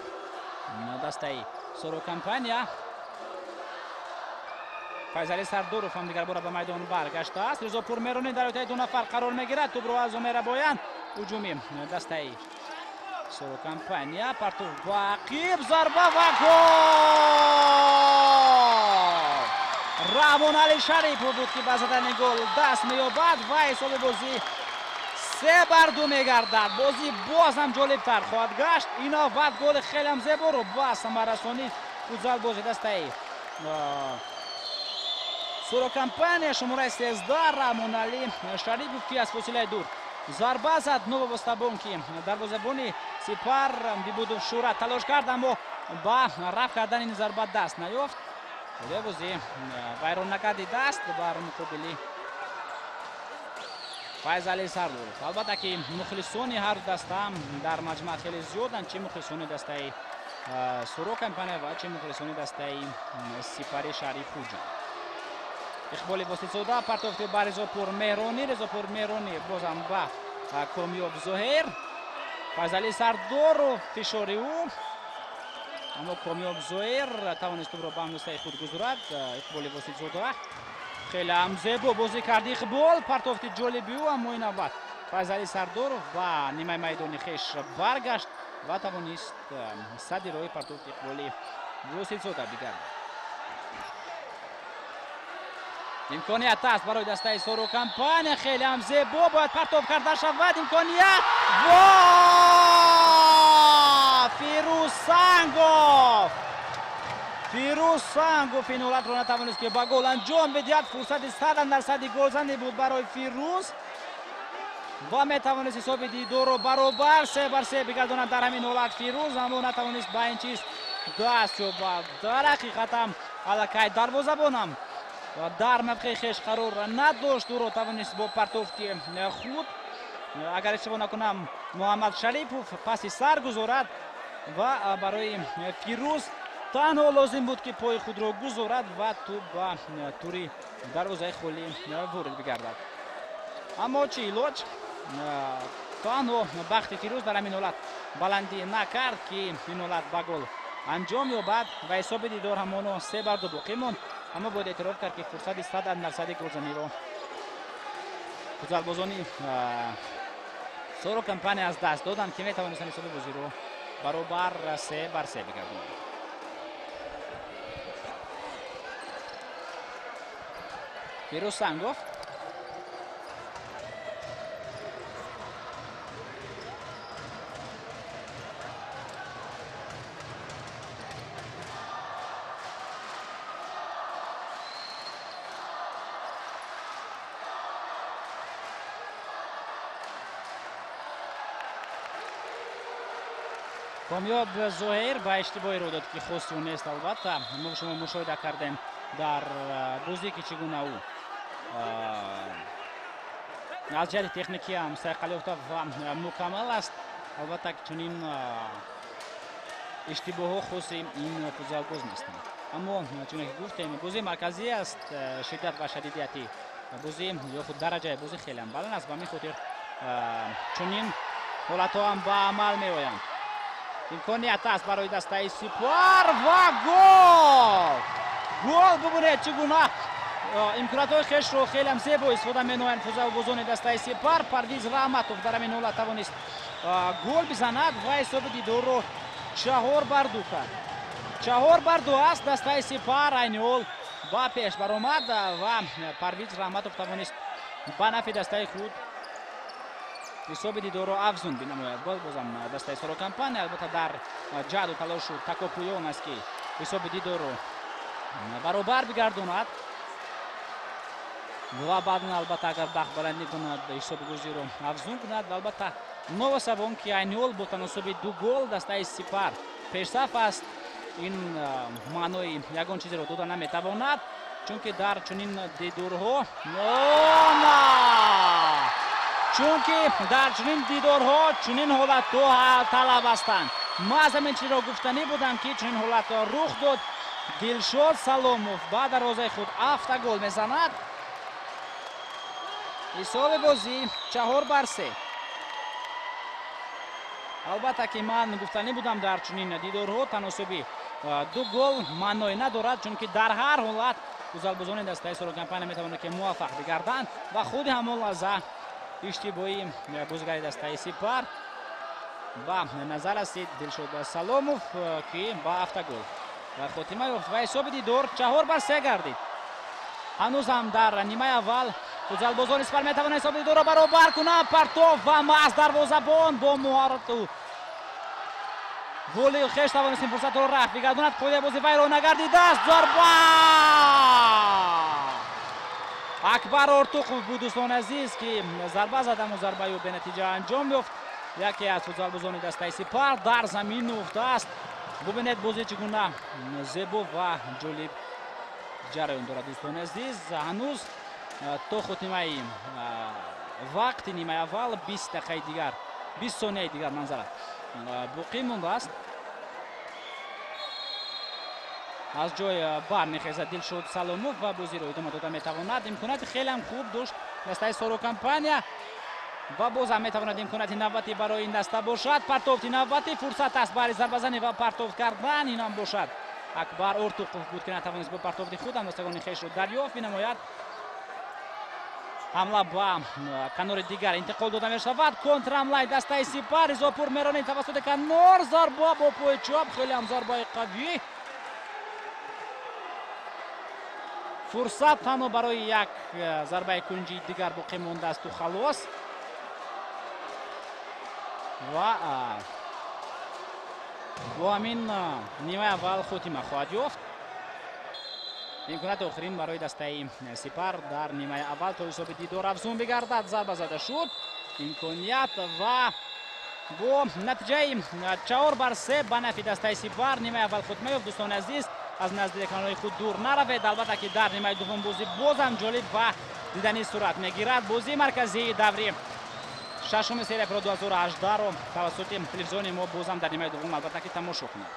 дастаи Соро компания. Файзали Сардоров ҳам дигарбора ба майдон баргаштааст. Ризопур Меҳронӣ дар ҳоятаи ду нафар қарор мегирад. Тӯбро аз ӯ мерабоянд. Ҳуҷуми дастаи Соро компания, партов ба ақиб, зарба ва гол! Раҳмонали Шарипов буд ки ба задани гол даст меёбад ва ҳисоби бозӣ 3-2 мегардад. Бозӣ боз ҳам ҷолибтар хоҳад гашт. Ин навбат голи хелеам зеборо ба самар расонид футзалбози дастаи Соро компания шумораи 13 Раҳмонали Шарипов, ки аз фосилаи дур зарба зад. Новобаста ба он ки дарвозабони Сипар Бибудов Шӯра талош кард, аммо ба рафт кардани ин зарба даст наёфт. Бозӣ вайрон накардидааст бар муқобили Файзали Сардоров. Албатта ки мухлисони ҳар ду даста дар маҷмӯъ хеле зиёданд, чи мухлисони дастаи Соро компания ва чи мухлисони дастаи Сипари шаҳри Хуҷанд. Иқболи Воситзода партофти ба Ризопур Меҳронӣ. Ризопур Меҳронӣ бозам ба Комёб Зоҳир. Файзали Сардоров фишори ӯ, аммо Комёб Зоҳир тавонист тӯбро ба ҳамдастаи худ гузорад. Иқболи Воситзода хеле ҳам зебо бозӣ кард. Иқбол партофти ҷолиби ӯ, аммо ин навбат Файзали Сардоров ба нимаи майдони хеш баргашт ва тавонист садди роҳи партофти Иқболи Воситзода бигардад. Имконият аст барои дастаи Соро компания, хеле ҳам зебо бояд партоф карда шавад. Имконият ва Фирӯз Сангов! Фирӯз Сангов ин ҳолатро натавонист ки ба гол анҷом бидиҳад. Фурсати 100% голзанӣ буд барои Фирӯз ва метавонист ҳисоби дидорро баробар 3-3 бигардонад дар ҳамин ҳолат Фирӯз, аммо натавонист ба ин чиз даст ёбад. Дар ҳақиқатам аллакай дарвозабонам дар мавқеи хеш қарор надошт. Ӯро тавонист бо партофти худ, агар иштибоҳ накунам, Муҳаммад Шарипов паси сар гузорад ва барои Фирӯз танҳо лозим буд ки пои худро гузорад ва тӯб ба тури дарвозаи холӣ ворид бигардад. Аммо чӣ илоҷ, танҳо бахти Фирӯз дар ҳамин ҳолат баландӣ накард ки ин ҳолат ба гол анҷом ёбад ва ҳисоби дидор ҳамоно 3-2 боқӣ монд. Аммо бояд эътироф кард ки фурсати 100% голзаниро футзалбозони Соро компания аз даст доданд ки метавонистанд ҳисоби бозиро баробар 3-3 бигардонанд. Фирӯз Сангов Комёб Зоҳир ба иштибоҳе рӯ дод ки хости ӯ нест. Албатта мо шумо мушоҳида кардем дар бозӣ ки чӣ гуна ӯ аз ҷиҳати техникӣ ҳам сайқал ёфта ва мукаммал аст. Албатта чунин иштибоҳҳо хоси ин футзалбоз нестанд. Аммо чуне ки гуфтем, бозии марказӣ аст, шиддат ва шадидияти бозӣ ё худ дараҷаи бозӣ хеле ҳам баланд аст. Ба ҳамин хотир чунин ҳолатҳо ҳам ба амал меоянд. Имконият аст барои дастаи Сипар ва гол! Гол! Бубинед чӣ гуна имкониятҳои хешро хеле ҳам зебо истифода менамоянд футзалбозони дастаи Сипар. Парвиз Раҳматов дар ҳамин ҳолат тавонист гол бизанад ва ҳисоби дидорро 4-2 кард. 4-2 аст. Дастаи Сипар айни ҳол ба пеш баромад ва Парвиз Раҳматов тавонист ба нафи дастаи худ ҳисоби дидорро афзун бинамояд. Бозам дастаи Соро компания албатта дар ҷаҳду талошу такопӯи он аст ки ҳисоби дидорро баробар бигардонад ва баъдан албатта агар бахт баландӣ кунад ҳисоби бозиро афзун кунад. Ва албатта новоста ба он ки айни ҳол бо таносуби 2 гол дастаи Сипар пешсаф аст, ин маънои ягон чизеро дода наметавонад, чунки дар чунин дидорҳо Чунки дар чунин дидорҳо чунин ҳолатҳо талаб ҳастанд. Ман аз ҳамин чизро гуфтанӣ будам, ки чунин ҳолатҳо рух дод. Дилшод Саломов ба дарвозаи худ автогол мезанад. Ҳисоби бозӣ 4-3. Албатта ки ман гуфтанӣ будам, дар чунин дидорҳо таносуби 2 гол маъное надорад, чунки дар ҳар ҳолат футзалбозони дастаи Соро Компания метавонанд ки муваффақ бигарданд ва худи ҳамон лаҳза иштибоҳи бозигари дастаи Сипар ба назар расид Дилшод Саломов, ки ба автогол хотима ёфт ва ҳисоби дидор 4-3 гардид. Ҳанӯз ҳам дар нимаи аввал футзалбозони Сипар метавонанд ҳисоби дидорро баробар кунанд. Партов ва маҳз дарвозабон бо муҳорату голи хеш тавонист ин фурсатро рафт бигардонад. Қоидаи бозӣ вайрон нагардидааст. Зарба! Акбар Ортуқов буд, дӯстони азиз, ки зарба зад, аммо зарбаи ӯ бенатиҷа анҷом ёфт. Яке аз футзалбозони дастаи Сипар дар замин уфтааст. Бубинед, бозӣ чӣ гуна зебо ва ҷолиб ҷараён дорад, дӯстони азиз. Ҳанӯз то хотимаи вақти нимаи аввал 20 дақиқаи дигар, 20 сонияи дигар манзара боқӣ мондааст. Аз ҷой бармехезад Дилшод Саломов ва бозиро идома дода метавонад. Имконияти хеле ҳам хуб дошт дастаи Соро Компания ва боз ҳам метавонад имконияти навбатӣ барои ин даста бошад. Партофти навбатӣ, фурсат аст барои зарбазанӣ ва партофт кардан. Ин ҳам бошад Акбар Ортуқов буд, ки натавонист бо партофти худ ҳамдастагони хешро дарёфт бинамояд. Ҳамла ба канори дигар интиқол дода мешавад. Контрҳамлаи дастаи Сипар. Ризопур меронид тавассути канор. Зарба бо пои чап, хеле ҳам зарбаи қавӣ. Фурсат танҳо барои як зарбаи кунҷии дигар боқӣ мондаасту халос. Ва бо ҳамин нимаи аввал хотима хоҳад ёфт. Имконияти охирин барои дастаи Сипар дар нимаи аввал то ҳисоби дидор афзун бигардад. Зарба зада шуд, имконият ва бо натиҷаи 4-3 ба нафи дастаи Сипар нимаи аввал хотима ёфт. Дӯстони азиз, аз назди экранҳои худ дур наравед. Албатта ки дар нимаи дуввум бозӣ бозам ҷолиб ва диданӣ сурат мегирад. Бозии марказии даври шашуми серия Про 2018-ро тавассути телевизиони мо бозам дар нимаи дуввум албатта ки тамошо кунед.